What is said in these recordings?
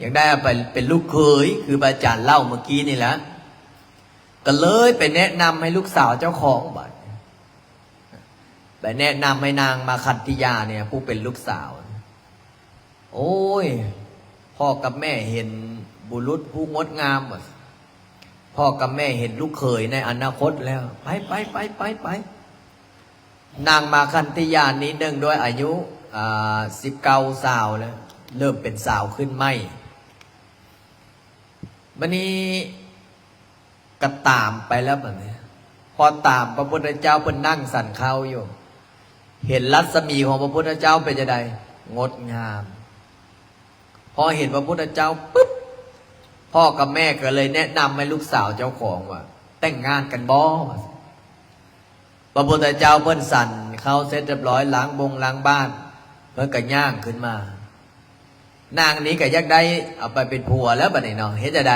ຢາກໄດ້ເອົາໄປເປັນລູກເຂີຍ ຄືພະອາຈານເລົ່າເມື່ອກີ້ນີ້ແຫຼະ ກໍເລີຍໄປແນະນຳໃຫ້ລູກສາວເຈົ້າຂອງ ບາດນີ້ ໄປແນະນຳໃຫ້ນາງມາຄັນທິຍານີ້ ຜູ້ເປັນລູກສາວ. ໂອ້ຍ ພໍ່ກັບແມ່ເຫັນບຸລຸດຜູ້ງົດງາມ ວ່າຊັ້ນ ພໍ່ກັບແມ່ເຫັນລູກເຂີຍໃນອະນາຄົດແລ້ວ ໄປໆໆໆໆ. ນາງມາຄັນທິຍານີ້ເນື່ອງດ້ວຍອາຍຸ ອ່າ ສິບເກົ້າ ຊາວແລ້ວ ເລີ່ມເປັນສາວຂຶ້ນໃໝ່ ບາດນີ້ກໍຕາມໄປແລ້ວ ບາດນີ້ ພໍຕາມພະພຸດທະເຈົ້າເພິ່ນນັ່ງສັນເຂົ້າຢູ່ ເຫັນລັດສະໝີຂອງພະພຸດທະເຈົ້າເປັນຈັ່ງໃດ? ງົດງາມ. ພໍເຫັນພະພຸດທະເຈົ້າປຶບ ພໍ່ກັບແມ່ກໍເລີຍແນະນຳໃຫ້ລູກສາວເຈົ້າຂອງວ່າ ແຕ່ງງານກັນບໍ່? ພະພຸດທະເຈົ້າເພິ່ນສັນເຂົ້າເສັດຮຽບຮ້ອຍ ລ້າງບົງລ້າງບາດ ເພິ່ນກໍຍ່າງຂຶ້ນມາ ນາງນີ້ກໍຢາກໄດ້ເອົາໄປເປັນຜົວແລ້ວ ບາດນີ້ເນາະ ເຮັດຈັ່ງໃດ?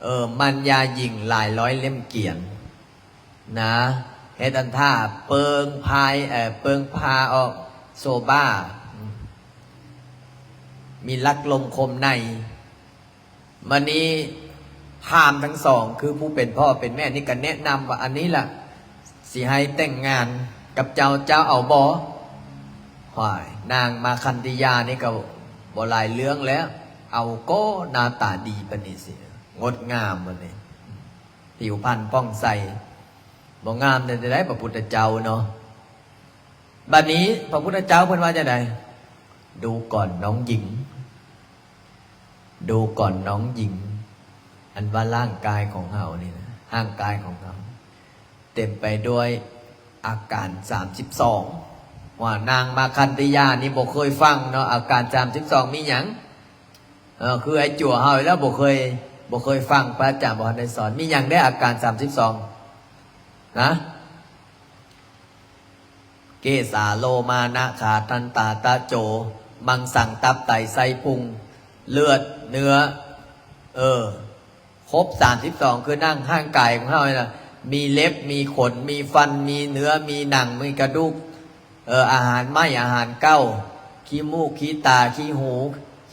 ເອີ ມັນຍາຍິງຫຼາຍຮ້ອຍເຫຼັ້ມກຽນນະ ເຮັດອັນທ່າເປິງພາຍ ເອີ ເປິງພາອອກໂຊບ້າ ມີລັກລົມຄົມໃນ. ບາດນີ້ພາມທັງສອງ ຄືຜູ້ເປັນພໍ່ເປັນແມ່ນີ້ກໍແນະນຳວ່າ ອັນນີ້ລະ ຊິໃຫ້ແຕ່ງງານກັບເຈົ້າ ເຈົ້າເອົາບໍ່? ຫ້ວຍ ນາງມາຄັນທິຍານີ້ກໍບໍ່ຫຼາຍເລື່ອງແລ້ວ ເອົາກໍໜ້າຕາດີປານນີ້ຊິ ງົດງາມປານນີ້ ຜິວພັນຜ່ອງໃສ ບໍ່ງາມແນວໃດ ພະພຸດທະເຈົ້າເນາະ. ບາດນີ້ພະພຸດທະເຈົ້າເພິ່ນວ່າຈັ່ງໃດ? ດູກ່ອນນ້ອງຍິງ ດູກ່ອນນ້ອງຍິງ ອັນວ່າຮ່າງກາຍຂອງເຮົານີ້ນະ ຮ່າງກາຍຂອງເຮົາເຕັມໄປດ້ວຍອາການສາມສິບສອງ ວ່ານາງມາຄັນທິຍານີ້ບໍ່ເຄີຍຟັງເນາະ ອາການສາມສິບສອງມີຫຍັງ? ເອີ ຄືໄອ້ຈົວເຮົານີ້ແຫຼະ ບໍ່ເຄີຍ ບໍ່ເຄີຍຟັງ ພະອາຈານບໍ່ທັນໄດ້ສອນ ມີຫຍັງແດ່ອາການສາມສິບສອງນະ? ເກສາໂລມານະຂາທັນຕາຕະໂຈ ມັງສັງຕັບໄຕໄສ້ພຸງ ເລືອດເນື້ອ ເອີ ຄົບສາມສິບສອງ ຄືໜັງຮ່າງກາຍຂອງເຮົານີ້ນະ ມີເລັບ ມີຂົນ ມີຟັນ ມີເນື້ອ ມີໜັງ ມີກະດູກ ເອີ ອາຫານໃໝ່ ອາຫານເກົ່າ ຂີ້ມູກ ຂີ້ຕາ ຂີ້ຫູ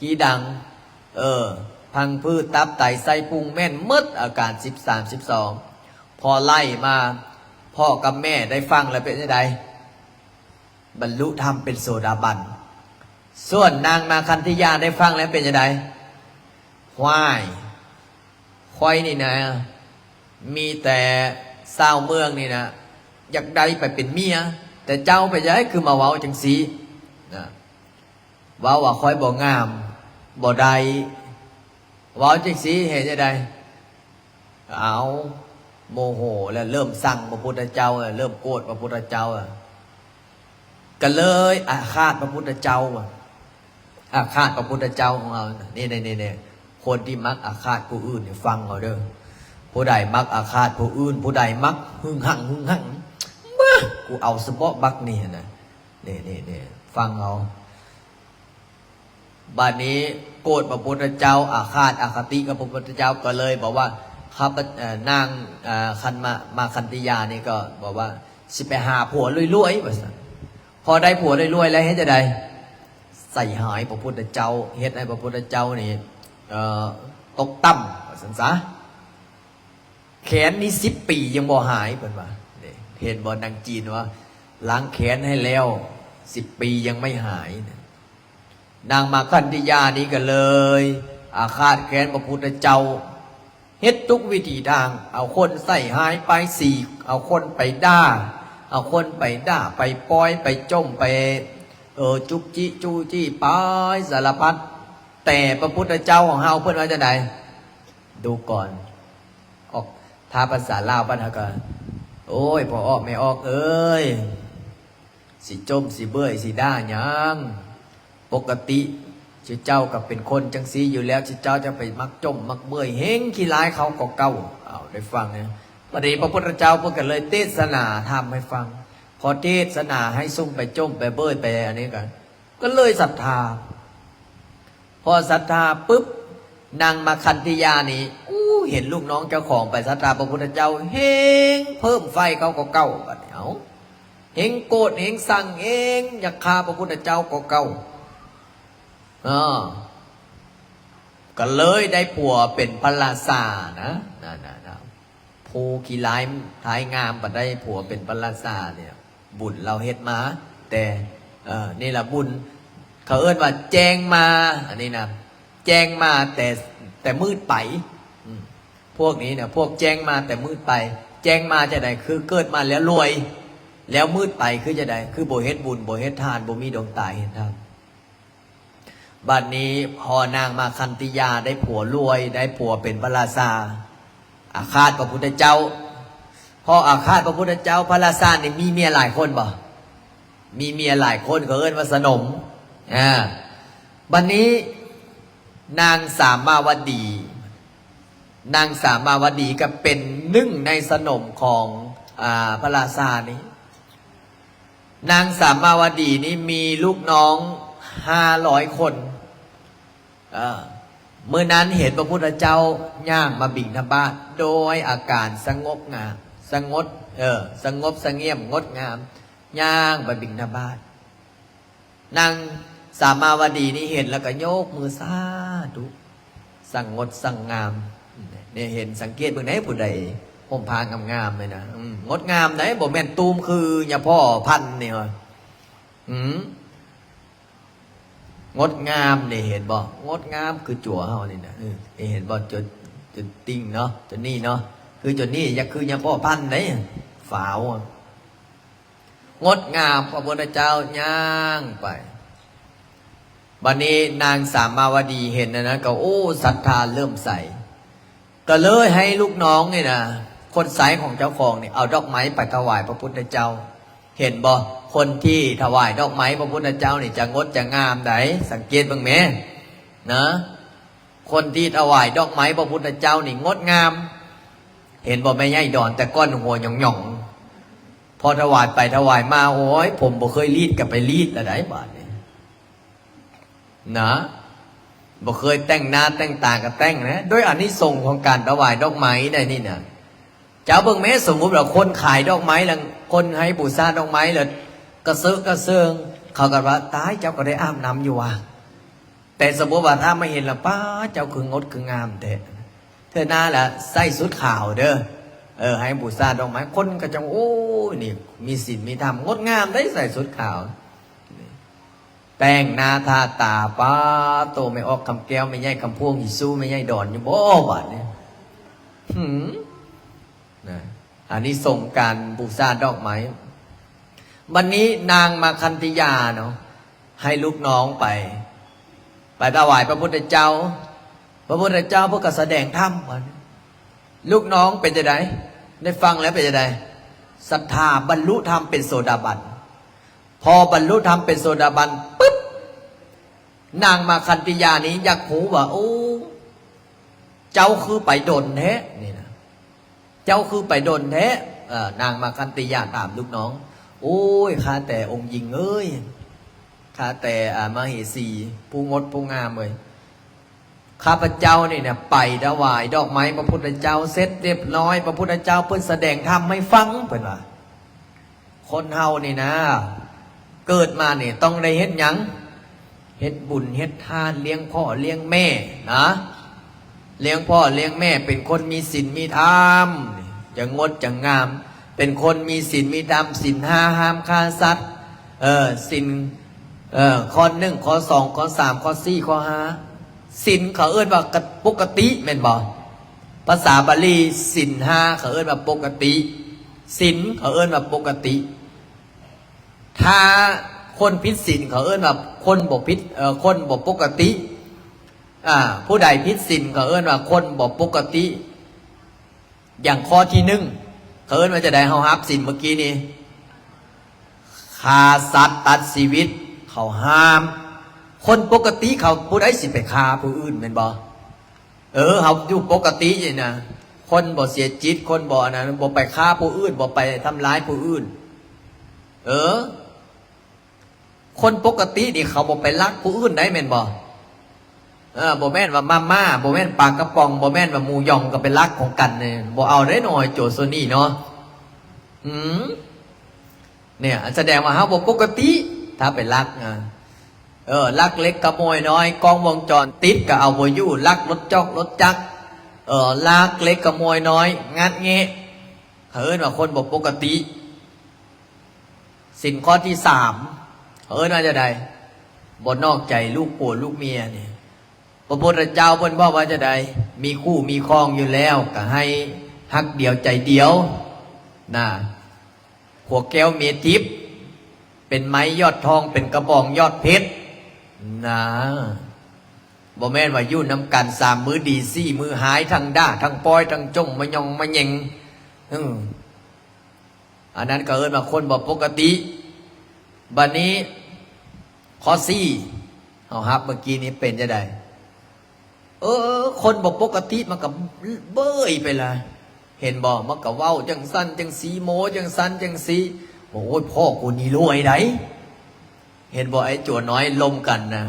ຂີ້ດັງ ເອີ ພັງຜືດ ຕັບໄຕໄສ້ພຸງ ແມ່ນໝົດອາການສິບສາມ ສິບສອງ. ພໍໄລ່ມາ ພໍ່ກັບແມ່ໄດ້ຟັງແລ້ວເປັນຈັ່ງໃດ? ບັນລຸທຳເປັນໂສດາບັນ. ສ່ວນນາງມາຄັນທິຍາໄດ້ຟັງແລ້ວເປັນຈັ່ງໃດ? ຫວ້າຍ ຂ້ອຍນີ້ນະ ມີແຕ່ຊາວເມືອງນີ້ນະ ຢາກໄດ້ໄປເປັນເມຍ ແຕ່ເຈົ້າເປັນຈັ່ງໃດ ຄືມາເວົ້າຈັ່ງຊີ້ນະ? ເວົ້າວ່າຂ້ອຍບໍ່ງາມ ບໍ່ໄດ້ ເວົ້າຈັ່ງຊີ້ເຮັດຈັ່ງໃດ? ເອົາ ໂມໂຫແລ້ວ ເລີ່ມຊັງພະພຸດທະເຈົ້າ ເລີ່ມໂກດພະພຸດທະເຈົ້າ ກໍເລີຍອາຄາດພະພຸດທະເຈົ້າ ອາຄາດພະພຸດທະເຈົ້າຂອງເຮົາ. ນີ້ໆໆ ຄົນທີ່ມັກອາຄາດຜູ້ອື່ນນີ້ຟັງເອົາເດີ້ ຜູ້ໃດມັກອາຄາດຜູ້ອື່ນ ຜູ້ໃດມັກຫຶງຫັງຫຶງຫັງ ມາ ກູເອົາສະເພາະບັກນີ້ຫັ້ນນະ ນີ້ໆໆ ຟັງເອົາ. ບາດນີ້ໂກດພະພຸດທະເຈົ້າ ອາຄາດອະຄະຕິກັບພະພຸດທະເຈົ້າ ກໍເລີຍບອກວ່າ ຂ້າພະ ເອີ ນາງ ເອີ ຄັນມາ ມາຄັນທິຍານີ້ກໍບອກວ່າ ຊິໄປຫາຜົວລວຍໆ ວ່າຊັ້ນ. ພໍໄດ້ຜົວລວຍໆແລ້ວເຮັດຈັ່ງໃດ? ໃສ່ຮ້າຍພະພຸດທະເຈົ້າ ເຮັດໃຫ້ພະພຸດທະເຈົ້ານີ້ ເອີ ຕົກຕ່ຳ ວ່າຊັ້ນຊະ. ແຂນນີ້ສິບປີຍັງບໍ່ຫາຍ ເພິ່ນວ່າ. ນີ້ ເຫັນບໍ່ ໜັງຈີນວ່າ ລ້າງແຄ້ນໃຫ້ແລ້ວ ສິບປີຍັງໄມ່ຫາຍ. ນາງມາຄັນທິຍານີ້ກໍເລີຍອາຄາດແຄ້ນພະພຸດທະເຈົ້າ ເຮັດທຸກວິທີທາງ ເອົາຄົນໃສ່ຮ້າຍປ້າຍສີ ເອົາຄົນໄປດ່າ ເອົາຄົນໄປດ່າ ໄປປ່ອຍ ໄປຈົ່ມ ໄປ ເອີ ຈຸກຈິຈຸຈິໄປສາລະພັດ. ແຕ່ພະພຸດທະເຈົ້າຂອງເຮົາເພິ່ນວ່າຈັ່ງໃດ? ດູກ່ອນ ອອກ ຖ້າພາສາລາວບ້ານເຮົາກໍ ໂອ້ຍ ພໍ່ອອກແມ່ອອກເອີຍ ຊິຈົ່ມຊິເບື່ອຍຊິດ່າຫຍັງ? ປົກກະຕິ ເຈົ້າກໍເປັນຄົນຈັ່ງຊີ້ຢູ່ແລ້ວ ເຈົ້າຈະໄປມັກຈົ່ມມັກເບື່ອຍ ແຮ່ງຂີ້ຮ້າຍເຂົາກວ່າເກົ່າ. ເອົາ ໄດ້ຟັງນະ ບັດນີ້ພະພຸດທະເຈົ້າເພິ່ນກໍເລີຍເທດສະໜາທຳໃຫ້ຟັງ. ພໍເທດສະໜາໃຫ້ຊຸມໄປຈົ່ມໄປເບີຍໄປອັນນີ້ກໍ ກໍເລີຍສັດທາ. ພໍສັດທາປຶບ ນາງມາຄັນທິຍານີ້ ອູ້ ເຫັນລູກນ້ອງເຈົ້າຂອງໄປສັດທາພະພຸດທະເຈົ້າ ແຮ່ງເພີ່ມໄຟເຂົາກວ່າເກົ່າ. ບັດນີ້ ເອົາ ແຮ່ງໂກດແຮ່ງຊັງ ແຮ່ງຢາກຂ້າພະພຸດທະເຈົ້າກວ່າເກົ່າ. ເອີ ກໍເລີຍໄດ້ຜົວເປັນພະລາຊານະ ນັ້ນນະ ຜູ້ຂີ້ຮ້າຍທ້າຍງາມ ບັດໄດ້ຜົວເປັນພະລາຊານີ້ ບຸນລາວເຮັດມາແຕ່ ເອີ ນີ້ລະບຸນ ເຂົາເອີ້ນວ່າແຈ້ງມາ ອັນນີ້ນະ ແຈ້ງມາແຕ່ ແຕ່ມືດໄປ ອືມ ພວກນີ້ນະ ພວກແຈ້ງມາແຕ່ມືດໄປ ແຈ້ງມາຈັ່ງໃດ? ຄືເກີດມາແລ້ວລວຍ ແລ້ວມືດໄປຄືຈັ່ງໃດ? ຄືບໍ່ເຮັດບຸນ ບໍ່ເຮັດທານ ບໍ່ມີດວງຕາເຫັນທຳ. ບັດນີ້ພໍນາງມາຄັນຕິຍາໄດ້ຜົວລວຍ ໄດ້ຜົວເປັນພະລາຊາ ອາຄາດພະພຸດທະເຈົ້າ ພໍອາຄາດພະພຸດທະເຈົ້າ ພະລາຊານີ້ມີເມຍຫຼາຍຄົນບໍ່? ມີເມຍຫຼາຍຄົນ ເຂົາເອີ້ນວ່າສະໜົມ ອາ ບັດນີ້ນາງສາມາວະດີ ນາງສາມາວະດີກໍເປັນໜຶ່ງໃນສະໜົມຂອງ ອາ ພະລາຊານີ້. ນາງສາມາວະດີນີ້ມີລູກນ້ອງຫ້າຮ້ອຍຄົນ. ເອີ ມື້ນັ້ນເຫັນພະພຸດທະເຈົ້າຍ່າງມາບິນທະບາດໂດຍອາການສະຫງົບງາມ ສະຫງົບ ເອີ ສະຫງົບສະຫງຽມງົດງາມ ຍ່າງໄປບິນທະບາດ. ນາງສາມາວະດີນີ້ເຫັນແລ້ວກໍຍົກມືສາທຸ ສັງງົດສັງງາມ. ນີ້ເຫັນ ສັງເກດເບິ່ງແດ່ ຜູ້ໃດຫົ່ມຜ້າງາມໆນີ້ນະ ອືມ ງົດງາມໃດ໋ ບໍ່ແມ່ນຕູມຄືຍາພໍ່ພັນນີ້ຫວາ ອືມ ງົດງາມນີ້ ເຫັນບໍ່? ງົດງາມຄືຕົວເຮົານີ້ນະ ເອີ ເຫັນບໍ່? ຈົນ ຈົນຕິ່ງເນາະ ຈົນນີ້ເນາະ ຄືຈົນນີ້ ຢ່າຄືຍາພໍ່ພັນໃດ໋ ຝາວ ງົດງາມ ພະພຸດທະເຈົ້າຍ່າງໄປ. ບັດນີ້ນາງສາມາວະດີເຫັນອັນນັ້ນກໍ ໂອ້ ສັດທາເລີ່ມໃສ ກໍເລີຍໃຫ້ລູກນ້ອງນີ້ນະ ຄົນໃຊ້ຂອງເຈົ້າຂອງນີ້ ເອົາດອກໄມ້ໄປຖວາຍພະພຸດທະເຈົ້າ. ເຫັນບໍ່? ຄົນທີ່ຖວາຍດອກໄມ້ພະພຸດທະເຈົ້ານີ້ຈະງົດຈະງາມໃດ໋ ສັງເກດເບິ່ງແມ້ນະ. ຄົນທີ່ຖວາຍດອກໄມ້ພະພຸດທະເຈົ້ານີ້ງົດງາມ. ເຫັນບໍ່ແມ່ໃຫຍ່ດອນ ແຕ່ກ່ອນຫົວຫຍ້ອງໆ ພໍຖວາຍໄປຖວາຍມາ ໂອ້ຍ ຜົມບໍ່ເຄີຍລີດກໍໄປລີດລະໄດ໋ບາດນີ້ນະ ບໍ່ເຄີຍແຕ່ງໜ້າແຕ່ງຕາກໍແຕ່ງນະ ໂດຍອານິສົງຂອງການຖວາຍດອກໄມ້ໃດ໋ນີ້ນະ. ເຈົ້າເບິ່ງແມ້ ສົມມຸດວ່າຄົນຂາຍດອກໄມ້ ແລ້ວຄົນໃຫ້ບູຊາດອກໄມ້ ແລ້ວກະເຊີກະເຊີງ ເຂົາກໍວ່າ ຕາຍ ເຈົ້າກໍໄດ້ອາບນ້ຳຢູ່ວ່າ. ແຕ່ສົມມຸດວ່າຖ້າມາເຫັນລະ ປ້າ ເຈົ້າຄືງົດຄືງາມແທ້ ເທື່ອໜ້າລະໃສ່ຊຸດຂາວເດີ ເອີ ໃຫ້ບູຊາດອກໄມ້ ຄົນກໍຈັ່ງ ໂອ້ຍ ນີ້ມີສິນມີທຳ ງົດງາມໄດ໋ ໃສ່ຊຸດຂາວ ແຕ່ງໜ້າທາຕາ ປ້າໂຕ ແມ່ອອກຄຳແກ້ວ ແມ່ໃຫຍ່ຄຳພວງ ຊິສູ້ແມ່ໃຫຍ່ດອນຢູ່ບໍ່ບາດນີ້ ຫື ນະ ອານິສົງການບູຊາດອກໄມ້. ບັດນີ້ນາງມາຄັນຕິຍາເນາະ ໃຫ້ລູກນ້ອງໄປ ໄປຖວາຍພະພຸດທະເຈົ້າ ພະພຸດທະເຈົ້າເພິ່ນກໍສະແດງທຳ ບັດນີ້ລູກນ້ອງເປັນຈັ່ງໃດ? ໄດ້ຟັງແລ້ວເປັນຈັ່ງໃດ? ສັດທາ ບັນລຸທຳເປັນໂສດາບັນ. ພໍບັນລຸທຳເປັນໂສດາບັນປຶບ ນາງມາຄັນຕິຍານີ້ຢາກຮູ້ວ່າ ໂອ້ ເຈົ້າຄືໄປດົນແທ້ນີ້ນະ ເຈົ້າຄືໄປດົນແທ້? ເອີ ນາງມາຄັນຕິຍາຖາມລູກນ້ອງ ໂອ້ຍ ຂ້າແຕ່ອົງຍິງເອີຍ ຂ້າແຕ່ ອາ ມະເຫສີ ຜູ້ງົດຜູ້ງາມເອີຍ ຂ້າພະເຈົ້ານີ້ນະ ໄປຖວາຍດອກໄມ້ພະພຸດທະເຈົ້າເສັດຮຽບຮ້ອຍ ພະພຸດທະເຈົ້າເພິ່ນສະແດງທຳໃຫ້ຟັງ ເພິ່ນວ່າ ຄົນເຮົານີ້ນະ ເກີດມານີ້ຕ້ອງໄດ້ເຮັດຫຍັງ? ເຮັດບຸນເຮັດທານ ລ້ຽງພໍ່ລ້ຽງແມ່ນະ ລ້ຽງພໍ່ລ້ຽງແມ່ ເປັນຄົນມີສິນມີທຳ ຈັ່ງງົດຈັ່ງງາມ ເປັນຄົນມີສິນມີທຳ ສິນຫ້າ ຫ້າມຂ້າສັດ ເອີ ສິນ ເອີ ຂໍ້ໜຶ່ງ ຂໍ້ສອງ ຂໍ້ສາມ ຂໍ້ສີ່ ຂໍ້ຫ້າ ສິນເຂົາເອີ້ນວ່າ ກະ ປົກກະຕິ ແມ່ນບໍ່? ພາສາບາລີ ສິນຫ້າເຂົາເອີ້ນວ່າປົກກະຕິ ສິນເຂົາເອີ້ນວ່າປົກກະຕິ ຖ້າຄົນຜິດສິນເຂົາເອີ້ນວ່າຄົນບໍ່ຜິດ ເອີ ຄົນບໍ່ປົກກະຕິ ອາ ຜູ້ໃດຜິດສິນເຂົາເອີ້ນວ່າຄົນບໍ່ປົກກະຕິ. ຢ່າງຂໍ້ທີໜຶ່ງ ເຂົາເອີ້ນວ່າຈັ່ງໃດ? ເຮົາຮັບສິນມື້ກີ້ນີ້ ຂ້າສັດຕັດຊີວິດ ເຂົາຫ້າມ. ຄົນປົກກະຕິເຂົາ ຜູ້ໃດຊິໄປຂ້າຜູ້ອື່ນແມ່ນບໍ່? ເອີ ເຮົາຢູ່ປົກກະຕິນີ້ນະ ຄົນບໍ່ເສຍຈິດ ຄົນບໍ່ອັນນັ້ນ ບໍ່ໄປຂ້າຜູ້ອື່ນ ບໍ່ໄປທຳລາຍຜູ້ອື່ນ ເອີ. ຄົນປົກກະຕິນີ້ເຂົາບໍ່ໄປລັກຜູ້ອື່ນໄດ໋ ແມ່ນບໍ່? ເອີ ບໍ່ແມ່ນວ່າມາມ່າ ບໍ່ແມ່ນປາກະປ໋ອງ ບໍ່ແມ່ນວ່າໝູຢອງກໍໄປລັກຂອງກັນນີ້ ບໍ່ເອົາໄດ໋ເນາະ ໂຈໂຊນີ້ເນາະ. ອືມ ເນ່ຍ ສະແດງວ່າເຮົາບໍ່ປົກກະຕິ ຖ້າໄປລັກ ອາ ເອີ ລັກເລັກຂະໂມຍນ້ອຍ ກ້ອງວົງຈອນຕິດກໍເອົາບໍ່ຢູ່ ລັກລົດຈອກລົດຈັກ ເອີ ລັກເລັກຂະໂມຍນ້ອຍ ງັດແງະ ເຂົາເອີ້ນວ່າຄົນບໍ່ປົກກະຕິ. ສິນຂໍ້ທີສາມ ເຂົາເອີ້ນວ່າຈັ່ງໃດ? ບໍ່ນອກໃຈລູກຜົວລູກເມຍນີ້ ພະພຸດທະເຈົ້າເພິ່ນບອກວ່າຈັ່ງໃດ? ມີຄູ່ມີຄອງຢູ່ແລ້ວ ກໍໃຫ້ຮັກດຽວໃຈດຽວນະ ຜົວແກ້ວເມທິບ ເປັນໄມ້ຍອດທອງ ເປັນກະບອງຍອດເພັດນະ ບໍ່ແມ່ນວ່າຢູ່ນຳກັນສາມມື້ດີ ສີ່ມື້ຮ້າຍ ທັງດ່າ ທັງປ້ອຍ ທັງຈົ່ງ ມະຍອງມະແຍງ ເອີ ອັນນັ້ນກໍເອີ້ນວ່າຄົນບໍ່ປົກກະຕິ. ບັດນີ້ ຂໍ້ສີ່ ເຮົາຮັບເມື່ອກີ້ນີ້ເປັນຈັ່ງໃດ? ເອີ ຄົນບໍ່ປົກກະຕິມັນກໍເບີຍໄປລະ ເຫັນບໍ່? ມັນກໍເວົ້າຈັ່ງຊັ້ນຈັ່ງຊີ້ ໂມ້ຈັ່ງຊັ້ນຈັ່ງຊີ້ ໂອ້ຍ ພໍ່ກູນີ້ລວຍໃດ໋ ເຫັນບໍ່? ໄອ້ຈົວນ້ອຍລົມກັນນະ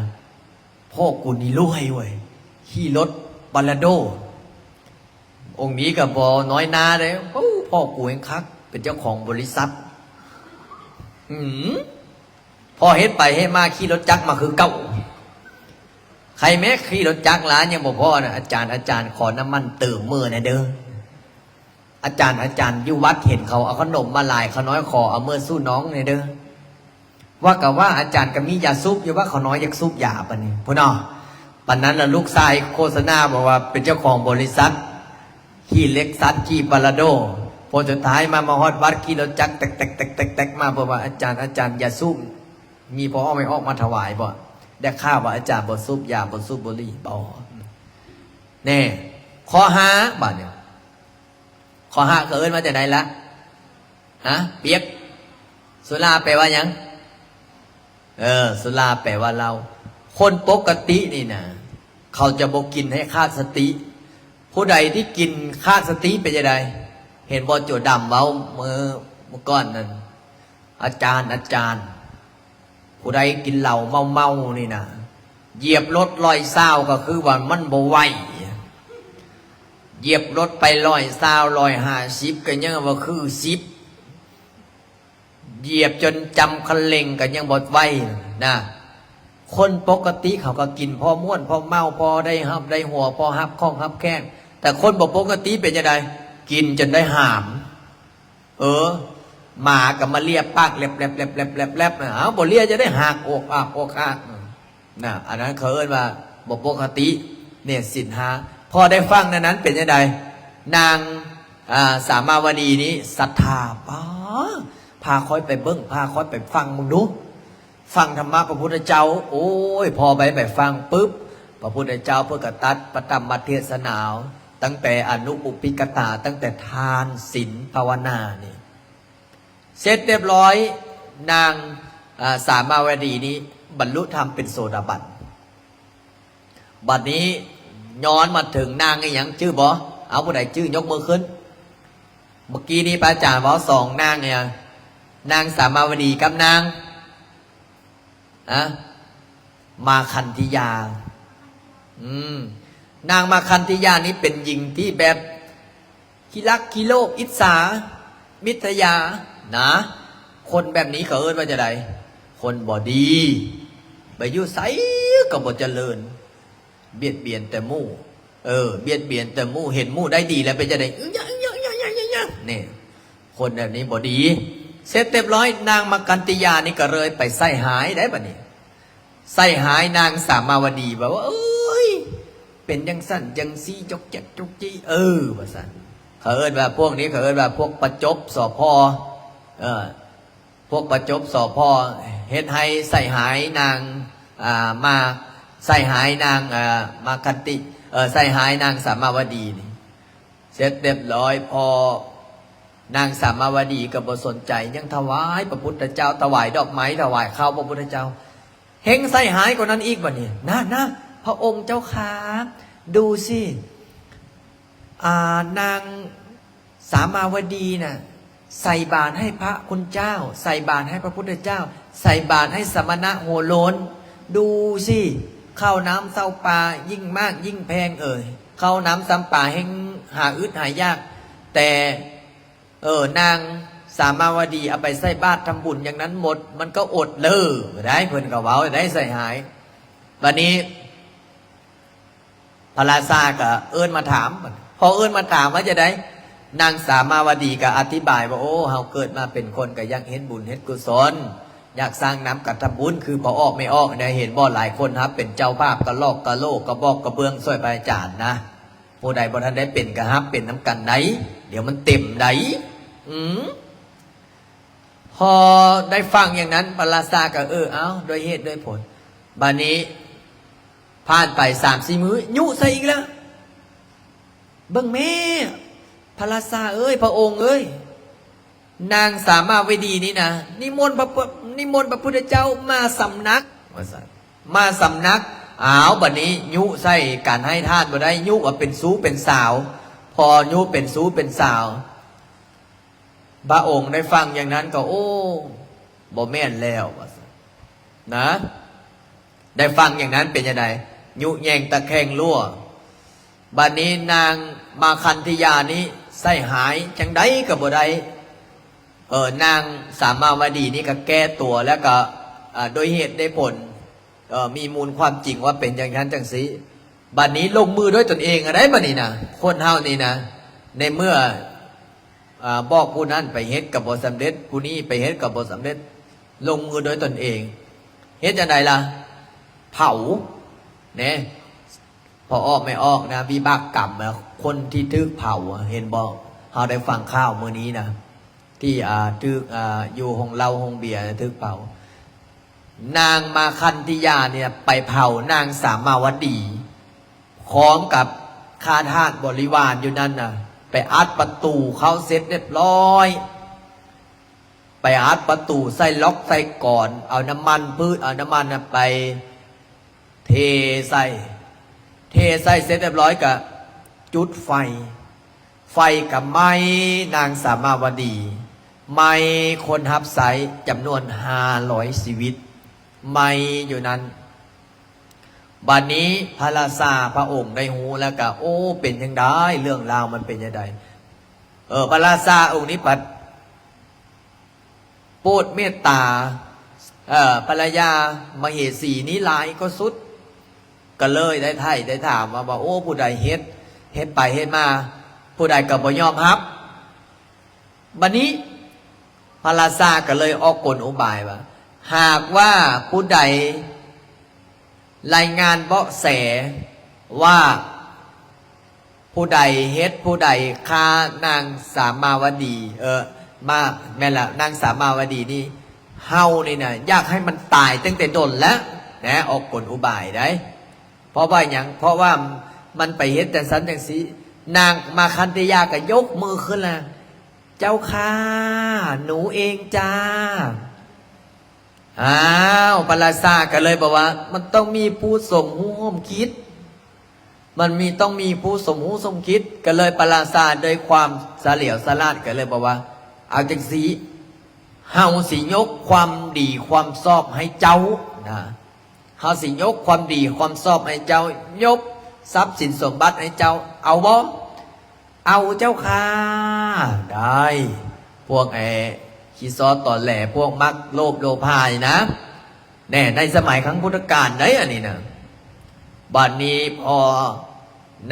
ພໍ່ກູນີ້ລວຍເວີຍ ຂີ່ລົດປາລາໂດ ອົງນີ້ກໍບໍ່ນ້ອຍໜ້າເດ້ ໂອ້ ພໍ່ກູແຮ່ງຄັກ ເປັນເຈົ້າຂອງບໍລິສັດ ອືມ ພໍເຮັດໄປເຮັດມາຂີ່ລົດຈັກມາຄືເກົ່າ ໃຄແມ້ຂີ່ລົດຈັກຫຼາຍຍັງບໍ່ພໍນະ ອາຈານ ອາຈານ ຂໍນ້ຳມັນເຕີມມືແດ່ເດີ ອາຈານ ອາຈານ ຢູ່ວັດເຫັນເຂົາເອົາຂະໜົມມາຫຼາຍ ຂ້ານ້ອຍຂໍເອົາເມືອສູ່ນ້ອງແດ່ເດີ ວ່າກະວ່າອາຈານກໍມີຢາສູບຢູ່ ວ່າຂ້ານ້ອຍຢາກສູບຢາປານນີ້ພຸ້ນເນາະ ປານນັ້ນລະລູກຊາຍໂຄສະນາບອກວ່າເປັນເຈົ້າຂອງບໍລິສັດ ຂີ່ເລັກຊັສ ຂີ່ປາລາໂດ ພໍສຸດທ້າຍມາ ມາຮອດວັດຂີ່ລົດຈັກແຕັກໆໆໆ ມາ ເພິ່ນວ່າ ອາຈານ ອາຈານ ຢາສູບ ມີພໍ່ອອກແມ່ອອກມາຖວາຍບໍ່? ໄດ້ຂ່າວວ່າອາຈານບໍ່ສູບຢາ ບໍ່ສູບບຸຫຼີ່ບໍ່? ແນ່ ຂໍ້ຫ້າ ບາດນີ້ ຂໍ້ຫ້າເຂົາເອີ້ນວ່າຈັ່ງໃດລະ? ຮະ? ປຽກ ສຸລາແປວ່າຫຍັງ? ເອີ ສຸລາແປວ່າເຫຼົ້າ. ຄົນປົກກະຕິນີ້ນະ ເຂົາຈະບໍ່ກິນໃຫ້ຂາດສະຕິ. ຜູ້ໃດທີ່ກິນຂາດສະຕິເປັນຈັ່ງໃດ? ເຫັນບໍ່? ໂຈດຳເວົ້າເມື່ອ ເມື່ອກ່ອນນັ້ນ ອາຈານ ອາຈານ ຜູ້ໃດກິນເຫຼົ້າເມົາໆນີ້ນະ ຢຽບລົດຮ້ອຍຊາວກໍຄືວ່າມັນບໍ່ໄຫວ, ຢຽບລົດໄປຮ້ອຍຊາວ ຮ້ອຍຫ້າສິບກໍຍັງວ່າຄືສິບ, ຢຽບຈົນຈຳຄັນເລັ່ງກໍຍັງບໍ່ໄຫວນະ. ຄົນປົກກະຕິເຂົາກໍກິນພໍມ່ວນ ພໍເມົາ ພໍໄດ້ຮັບໄດ້ຫົວ ພໍຮັບຂອງຮັບແຂກ, ແຕ່ຄົນບໍ່ປົກກະຕິເປັນຈັ່ງໃດ? ກິນຈົນໄດ້ຫາມ. ເອີ ໝາກໍມາເລຍປາກແລັບໆໆໆໆ ເອົາ ບໍ່ເລຍຈະໄດ້ຫາກອກອາກອກອາກນະ. ອັນນັ້ນເຂົາເອີ້ນວ່າບໍ່ປົກກະຕິ ເນດສິນຫ້າ. ພໍໄດ້ຟັງແນວນັ້ນເປັນຈັ່ງໃດ? ນາງ ອາ ສາມາວະດີນີ້ສັດທາ, ປ້າ ພາຂ້ອຍໄປເບິ່ງ ພາຂ້ອຍໄປຟັງເບິ່ງດູ. ຟັງທຳມະພະພຸດທະເຈົ້າ, ໂອ້ຍ ພໍໄປ ໄປຟັງປຶບ ພະພຸດທະເຈົ້າເພິ່ນກໍຕັດປະຕຳມະເທດສະໜາ ຕັ້ງແຕ່ອະນຸປຸບພິກະຕາ, ຕັ້ງແຕ່ທານ ສິນ ພາວະນານີ້. ເສັດຮຽບຮ້ອຍ, ນາງ ອາ ສາມາວະດີນີ້ບັນລຸທຳເປັນໂສດາບັນ. ບັດນີ້ຍ້ອນມາເຖິງນາງອີຫຍັງ ຈື່ບໍ່? ເອົາ ຜູ້ໃດຈື່ຍົກມືຂຶ້ນ. ເມື່ອກີ້ນີ້ພະອາຈານເວົ້າສອງນາງນີ້, ນາງສາມາວະດີກັບນາງ ອາ ມາຄັນທິຍາ. ອືມ ນາງມາຄັນທິຍານີ້ເປັນຍິງທີ່ແບບຂີ້ລັກຂີ້ໂລກ ອິດສາ ລິດສະຢານະ. ຄົນແບບນີ້ເຂົາເອີ້ນວ່າຈັ່ງໃດ? ຄົນບໍ່ດີ, ໄປຢູ່ໃສກໍບໍ່ຈະເລີນ, ບຽດບຽນແຕ່ໝູ່. ເອີ ບຽດບຽນແຕ່ໝູ່, ເຫັນໝູ່ໄດ້ດີແລ້ວເປັນຈັ່ງໃດ? ນີ້ ຄົນແບບນີ້ບໍ່ດີ. ເສັດຮຽບຮ້ອຍ, ນາງມາຄັນທິຍານີ້ກໍເລີຍໄປໃສ່ຮ້າຍໄດ໋ບັດນີ້. ໃສ່ຮ້າຍນາງສາມາວະດີ ແບບວ່າ ເອີຍ ເປັນຈັ່ງຊັ້ນຈັ່ງຊີ້ ຈົກແຈກຈຸກຈິ ເອີ ວ່າຊັ້ນ. ເຂົາເອີ້ນວ່າ ພວກນີ້ເຂົາເອີ້ນວ່າພວກປະຈົບ ສພ ເອີ ພວກປະຈົບ ສພ ເຮັດໃຫ້ໃສ່ຮ້າຍນາງ ອາ ມາ ໃສ່ຮ້າຍນາງ ອາ ມາຄັນຕິ ເອີ ໃສ່ຮ້າຍນາງສາມາວະດີນີ້. ເສັດຮຽບຮ້ອຍ ພໍນາງສາມາວະດີກໍບໍ່ສົນໃຈຫຍັງ, ຖວາຍພະພຸດທະເຈົ້າ, ຖວາຍດອກໄມ້, ຖວາຍເຂົ້າພະພຸດທະເຈົ້າ. ເຮັງໃສ່ຮ້າຍກວ່ານັ້ນອີກບັດນີ້. ນະ ນະ ພະອົງເຈົ້າຂ້າ, ດູຊິ ອາ ນາງສາມາວະດີນະ ໃສ່ບາດໃຫ້ພະຄຸນເຈົ້າ, ໃສ່ບາດໃຫ້ພະພຸດທະເຈົ້າ, ໃສ່ບາດໃຫ້ສະມະນະຫົວໂລ້ນ. ດູຊິ ເຂົ້ານ້ຳເຂົ້າປາ ຍິ່ງມາກຍິ່ງແພງເອີຍ, ເຂົ້ານ້ຳຊຳປາແຮ່ງຫາອຶດຫາຍາກ. ແຕ່ ເອີ ນາງ ສາມາວະດີເອົາໄປໃສ່ບາດທຳບຸນຢ່າງນັ້ນໝົດ ມັນກໍອົດເລີໄດ້ ເພິ່ນກໍເວົ້າໄດ້ໃສ່ຮ້າຍ. ບັດນີ້ພະລາຊາກໍເອີ້ນມາຖາມ ພໍເອີ້ນມາຖາມວ່າຈະໄດ້ ນາງສາມາວະດີກໍອະທິບາຍວ່າ ໂອ້ ເຮົາເກີດມາເປັນຄົນກໍຢາກເຮັດບຸນເຮັດກຸສົນ ຢາກສ້າງນຳກັນທຳບຸນ ຄືພໍ່ອອກແມ່ອອກນີ້ ເຫັນບໍ່ ຫຼາຍຄົນຮັບເປັນເຈົ້າພາບກະຫຼອກກະໂຫຼກກະບອກກະເບື້ອງຊ່ວຍພະອາຈານນະ. ຜູ້ໃດບໍ່ທັນໄດ້ເປັນກໍຮັບເປັນນຳກັນໄດ໋ ດຽວມັນເຕັມໄດ໋. ອືມ ພໍໄດ້ຟັງຢ່າງນັ້ນ ພະລາຊາກໍ ເອີ ເອົາ ດ້ວຍເຫດດ້ວຍຜົນ. ບາດນີ້ຜ່ານໄປສາມສີ່ມື້ ຍຸໃສ່ອີກແລ້ວ. ເບິ່ງແມ້ ພະລາຊາເອີຍ ພະອົງເອີຍ ນາງສາມາວະດີນີ້ນະ ນິມົນພະ ນິມົນພະພຸດທະເຈົ້າມາສຳນັກ ວ່າຊັ້ນ ມາສຳນັກ. ອ້າວ ບັດນີ້ຍຸໃສ່ການໃຫ້ທານບໍ່ໄດ້ ຍຸວ່າເປັນຊູ້ເປັນສາວ. ພໍຍຸເປັນຊູ້ເປັນສາວ ພະອົງໄດ້ຟັງຢ່າງນັ້ນກໍ ໂອ້ ບໍ່ແມ່ນແລ້ວ ວ່າຊັ້ນນະ. ໄດ້ຟັງຢ່າງນັ້ນເປັນຈັ່ງໃດ? ຍຸແຍ່ງຕະແຄງລົວ. ບັດນີ້ນາງມາຄັນທິຍານີ້ໃສ່ຮ້າຍຈັ່ງໃດກໍບໍ່ໄດ້. ເອີ ນາງສາມາວະດີນີ້ກໍແກ້ຕົວ ແລ້ວກໍ ອາ ໂດຍເຫດໂດຍຜົນ ເອີ ມີມູນຄວາມຈິງວ່າເປັນຈັ່ງຊັ້ນຈັ່ງຊີ້. ບັດນີ້ລົງມືດ້ວຍຕົນເອງ ອັນໃດບັດນີ້ນະ ຄົນເຮົານີ້ນະ ໃນເມື່ອ ອາ ບອກຜູ້ນັ້ນໄປເຮັດກໍບໍ່ສຳເລັດ ຜູ້ນີ້ໄປເຮັດກໍບໍ່ສຳເລັດ ລົງມືດ້ວຍຕົນເອງ. ເຮັດຈັ່ງໃດລະ? ເຜົາແນ່ ພໍອອກແມ່ອອກນະ ວິບາກກຳ ຄົນທີ່ຖືກເຜົາ ເຫັນບໍ່? ເຮົາໄດ້ຟັງຂ່າວມື້ນີ້ນະ ທີ່ ອາ ຖືກ ອາ ຢູ່ໂຮງເຫຼົ້າໂຮງເບຍຖືກເຜົາ. ນາງມາຄັນທິຍານີ້ໄປເຜົານາງສາມາວະດີ ພ້ອມກັບຂ້າທາດບໍລິວານຢູ່ນັ້ນນະ ໄປອັດປະຕູເຂົ້າເສັດຮຽບຮ້ອຍ ໄປອັດປະຕູໃສ່ລັອກໃສ່ກອນ ເອົານ້ຳມັນພືດ ເອົານ້ຳມັນນະໄປເທໃສ່ ເທໃສ່ເສັດຮຽບຮ້ອຍກະຈຸດໄຟ ໄຟກະໄໝ້ນາງສາມາວະດີ ໄໝ້ຄົນຮັບໃຊ້ຈຳນວນຫ້າຮ້ອຍຊີວິດ ໄໝ້ຢູ່ນັ້ນ. ບາດນີ້ພະລາຊາພະອົງໄດ້ຮູ້ແລ້ວກະ ໂອ້ ເປັນຈັ່ງໃດ? ເລື່ອງລາວມັນເປັນຈັ່ງໃດ? ເອີ ພະລາຊາອົງນີ້ພັດ ໂປດເມດຕາ ເອີ ພະລະຍາມະເຫສີນີ້ຫຼາຍກວ່າສຸດ ກໍເລີຍໄດ້ໄຖ່ໄດ້ຖາມວ່າ ວ່າ ໂອ້ ຜູ້ໃດເຮັດ ເຮັດໄປເຮັດມາ ຜູ້ໃດກໍບໍ່ຍອມຮັບ. ບັດນີ້ພະລາຊາກໍເລີຍອອກກົນອຸບາຍວ່າ ຫາກວ່າຜູ້ໃດ ລາຍງານເບາະແສວ່າຜູ້ໃດເຮັດ ຜູ້ໃດຂ້ານາງສາມາວະດີ ເອີ ມາ ແມ່ນລະ ນາງສາມາວະດີນີ້ ເຮົານີ້ນະ ຢາກໃຫ້ມັນຕາຍຕັ້ງແຕ່ດົນແລ້ວນະ ອອກກົນອຸບາຍໄດ໋. ເພາະວ່າຫຍັງ? ເພາະວ່າມັນໄປເຮັດຈັ່ງຊັ້ນຈັ່ງຊີ້. ນາງມາຄັນທະຍາກໍຍົກມືຂຶ້ນລະ ເຈົ້າຂ້າ ໜູເອງຈ້າ. ອ້າວ ພະລາຊາກໍເລີຍບອກວ່າ ມັນຕ້ອງມີຜູ້ສົມຮູ້ຮ່ວມຄິດ ມັນມີ ຕ້ອງມີຜູ້ສົມຮູ້ສົມຄິດ. ກໍເລີຍພະລາຊາດ້ວຍຄວາມສະຫຼຽວສະຫຼາດກໍເລີຍບອກວ່າ ເອົາຈັ່ງຊີ້ ເຮົາຊິຍົກຄວາມດີຄວາມຊອບໃຫ້ເຈົ້ານະ ເຮົາຊິຍົກຄວາມດີຄວາມຊອບໃຫ້ເຈົ້າ ຍົກຊັບສິນສົມບັດໃຫ້ເຈົ້າ ເອົາບໍ່? ເອົາເຈົ້າຂ້າ. ໄດ້ ພວກໄອ້ຂີ້ຊອດຕອແຫຼ ພວກມັກໂລບໂລພານີ້ນະ ແນ່ ໃນສະໄໝຄັ້ງພຸດທະການໃດ໋ ອັນນີ້ນະ. ບາດນີ້ພໍ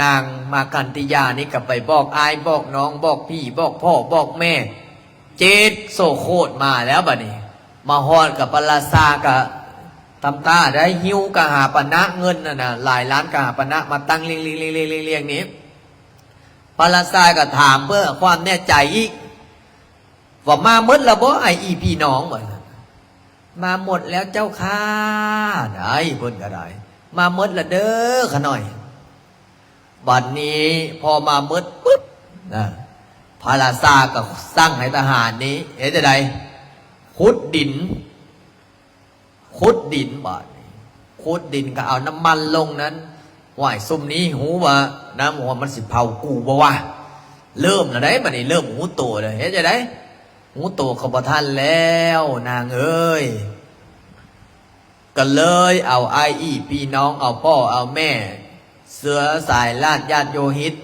ນາງມາຄັນທິຍານີ້ກໍໄປບອກອ້າຍບອກນ້ອງ ບອກພີ່ບອກພໍ່ບອກແມ່ ເຈັດໂສໂຄດມາແລ້ວ. ບາດນີ້ມາຮອດກໍພະລາຊາກໍທຳທ່າໄດ້ ຫິ້ວກະຫາປະນະ ເງິນນັ້ນນະ ຫຼາຍລ້ານກະຫາປະນະ ມາຕັ້ງລຽງໆໆໆນີ້. ພະລາຊາກໍຖາມເພື່ອຄວາມແນ່ໃຈອີກ ວ່າມາໝົດແລ້ວບໍ່ ອ້າຍອີ່ພີ່ນ້ອງ? ວ່າຊັ້ນ. ມາໝົດແລ້ວເຈົ້າຂ້າ. ໄດ້ ເພິ່ນກໍໄດ້ ມາໝົດແລ້ວເດີຂະນ້ອຍ. ບັດນີ້ພໍມາໝົດປຶບນະ ພະລາຊາກໍສັ່ງໃຫ້ທະຫານນີ້ເຮັດຈັ່ງໃດ? ຂຸດດິນ ຂຸດດິນ. ບາດນີ້ຂຸດດິນກໍເອົານ້ຳມັນລົງນັ້ນ. ຫ້ວຍ ຊຸມນີ້ຮູ້ວ່າ ນ້ຳຫົວມັນຊິເຜົາກູບໍ່ວະ? ເລີ່ມແລ້ວເດ້ ບາດນີ້ເລີ່ມຮູ້ໂຕແລ້ວ. ເຮັດຈັ່ງໃດ? ຮູ້ໂຕກໍບໍ່ທັນແລ້ວນາງເອີຍ. ກໍເລີຍເອົາອ້າຍອີ່ພີ່ນ້ອງ ເອົາພໍ່ເອົາແມ່ ເຊື້ອສາຍລາດຍາດໂຍຫິດ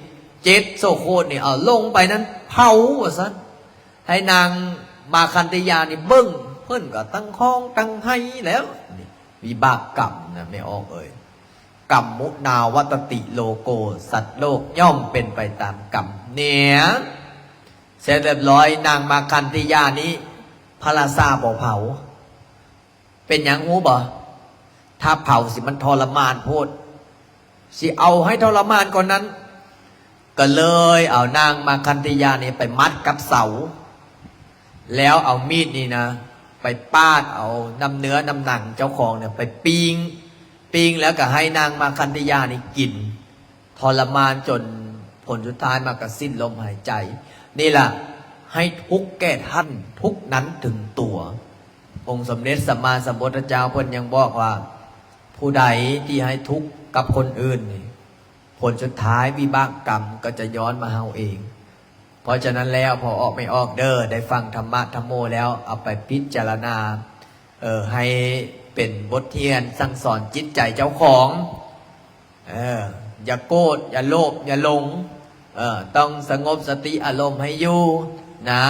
ເຈັດໂສໂຄດນີ້ ເອົາລົງໄປນັ້ນເຜົາວ່າຊັ້ນ. ໃຫ້ນາງ ມາຄັນທະຍານີ້ເບິ່ງ ເພິ່ນກໍຕັ້ງຮ້ອງຕັ້ງໄຫ້ແລ້ວ. ນີ້ວິບາກກຳນະ ແມ່ອອກເອີຍ. ກຳມຸນາວັດຕະຕິໂລໂກ ສັດໂລກຍ່ອມເປັນໄປຕາມກຳ. ເນຍ ເສັດຮຽບຮ້ອຍ ນາງມາຄັນທະຍານີ້ ພະລາຊາບໍ່ເຜົາ. ເປັນຫຍັງຮູ້ບໍ່? ຖ້າເຜົາຊິມັນທໍລະມານໂພດ ຊິເອົາໃຫ້ທໍລະມານກວ່ານັ້ນ. ກໍເລີຍເອົານາງມາຄັນທະຍານີ້ໄປມັດກັບເສົາ ແລ້ວເອົາມີດນີ້ນະ ໄປປາດເອົານ້ຳເນື້ອນ້ຳໜັງເຈົ້າຂອງນີ້ໄປປີ້ງ ປີ້ງແລ້ວກໍໃຫ້ນາງມາຄັນທະຍານີ້ກິນ ທໍລະມານຈົນຜົນສຸດທ້າຍມາກໍສິ້ນລົມຫາຍໃຈ. ນີ້ລະ ໃຫ້ທຸກແກ່ທ່ານ ທຸກນັ້ນເຖິງຕົວ. ອົງສົມເດັດສຳມາສຳພຸດທະເຈົ້າເພິ່ນຍັງບອກວ່າ ຜູ້ໃດທີ່ໃຫ້ທຸກກັບຄົນອື່ນນີ້ ຜົນສຸດທ້າຍວິບາກກຳກໍຈະຍ້ອນມາເຮົາເອງ. ເພາະສະນັ້ນແລ້ວ ພໍ່ອອກແມ່ອອກເດີ ໄດ້ຟັງທຳມະທຳໂມແລ້ວ ເອົາໄປພິຈາລະນາ ເອີ ໃຫ້ເປັນບົດຮຽນສັ່ງສອນຈິດໃຈເຈົ້າຂອງ. ເອີ ຢ່າໂກດ ຢ່າໂລບ ຢ່າຫຼົງ ເອີ ຕ້ອງສະຫງົບສະຕິອາລົມໃຫ້ຢູ່ນະ.